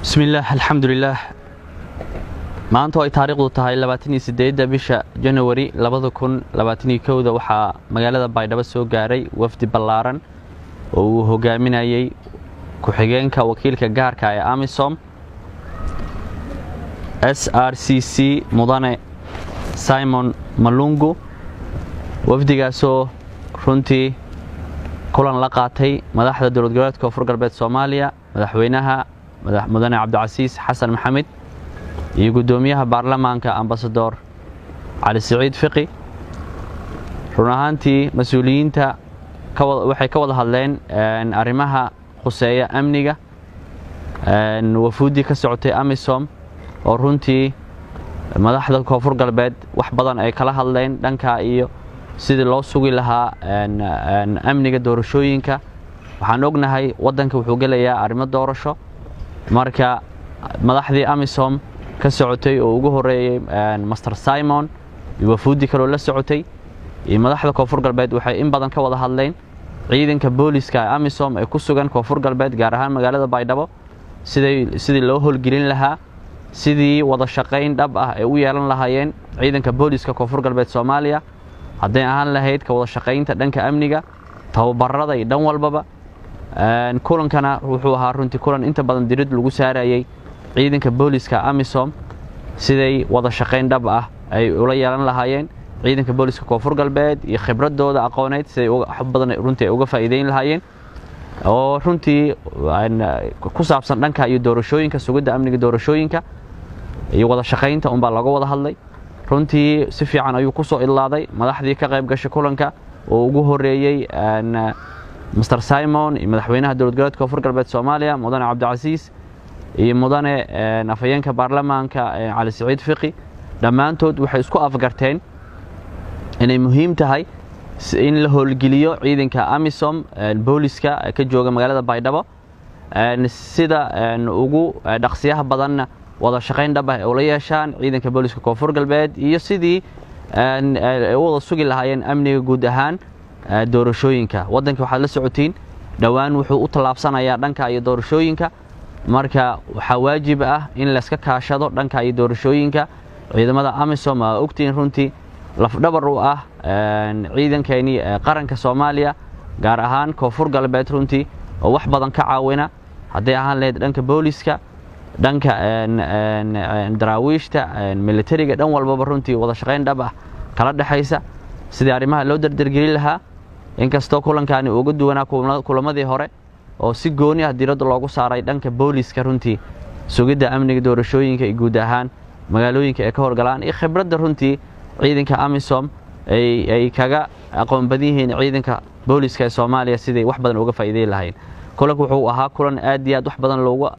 Bismillaah, alxamdulilaah. Maanta oo ay taariikhdu tahay 28-da bisha Janawari 2021-da, waxaa magaalada Baydhabo soo gaaray wafdi ballaaran oo uu hogaaminayey ku-xigeenka wakiilka gaarka ee AMISOM SRCC, Mudane Simon Malungu. Wafdigaasoo runtii kulan la qaatay madaxda Dowlad Goboleedka Koonfur Galbeed Soomaaliya, madaxweynaha Mudane Cabdicasiis Xasan Maxamed iyo guddoomiyaha baarlamaanka, Ambasador Cali Siciid Fiqi. Run ahaantii, mas-uuliyiinta waxay ka wada hadleen arrimaha khuseeya amniga. Wafuuddii ka socotay AMISOM oo runtii madaxda Koonfur Galbeed wax badan ay kala hadleen dhanka iyo sidii loo sugi lahaa amniga doorashooyinka. Waxaan ognahay waddanka wuxuu gelayaa arrimo doorasho. Marka madaxdii AMISOM ka socotay oo ugu horeeyey Master Simon iyo wafuuddii kaloo la socotay iyo madaxda Koonfur Galbeed waxay in badan ka wada hadleen ciidanka booliska ee AMISOM ee ku sugan Koonfur Galbeed, gaar ahaan magaalada Baydhabo, sidii loo howlgelin lahaa, sidii wada shaqayn dhab ah ay u yeelan lahaayeen ciidanka booliska Koonfur Galbeed Soomaaliya, hadday ahaan lahayd ka wada shaqaynta dhanka amniga, tababarada iyo dhan walbaba. Kulankana wuxuu ahaa runtii kulan inta badan dirid lagu saarayey ciidanka booliska AMISOM, siday wada shaqayn dhab ah ay ula yeelan lahaayeen ciidanka booliska Koonfur Galbeed iyo khibradooda aqooneed, siday wax badan runtii ay uga faa'iideyn lahaayeen, oo runtii ku saabsan dhanka iyo doorashooyinka, sugidda amniga doorashooyinka iyo wada shaqaynta unbaa looga wada hadlay. Runtii si fiican ayuu ku soo idlaaday. Madaxdii ka qayb gashay kulanka oo ugu horeeyey Master Simon iyo madaxweynaha Dowlad Goboleedka Koonfur Galbeed Soomaaliya, Mudane Cabdicasiis, iyo mudane afhayeenka baarlamaanka Cali Siciid Fiqi, dhammaantood waxay isku afgarteen inay muhiim tahay in la howlgeliyo ciidanka AMISOM booliska ka jooga magaalada Baydhabo, sida ugu dhaqsiyaha badanna wada shaqayn dhab ah ay ula yeeshaan ciidanka booliska Koonfur Galbeed iyo sidii ay u wada sugi lahaayeen amniga guud ahaan doorashooyinka waddanka. Waxaad la socotiin dhowaan wuxuu u tallaabsanayaa dhanka iyo doorashooyinka. Marka waxaa waajib ah in layska kaashado dhanka iyo doorashooyinka. Ciidamada AMISOM aa ogtihiin runtii lafdhabar u ah ciidankeenii qaranka Soomaaliya, gaar ahaan Koonfur Galbeed, runtii oo wax badan ka caawina, hadday ahaan lahayd dhanka booliska, dhanka daraawiishta, militariga, dhan walbaba runtii wada shaqayn dhab ah kala dhexaysa sidii arrimaha loo dardargelin lahaa. Inkastoo kulankaani uga duwanaa kulamadii hore oo si gooni ah diiradda loogu saaray dhanka booliska, runtii sugidda amniga doorashooyinka iyo guud ahaan magaalooyinka ay ka howlgalaan iyo khibradda runtii ciidanka AMISOM ay kaga aqoon badan yihiin ciidanka booliska ee Soomaaliya, siday wax badan uga faa'iideyn lahayn. Kulanku wuxuu ahaa kulan aad iyo aad wax badan loogu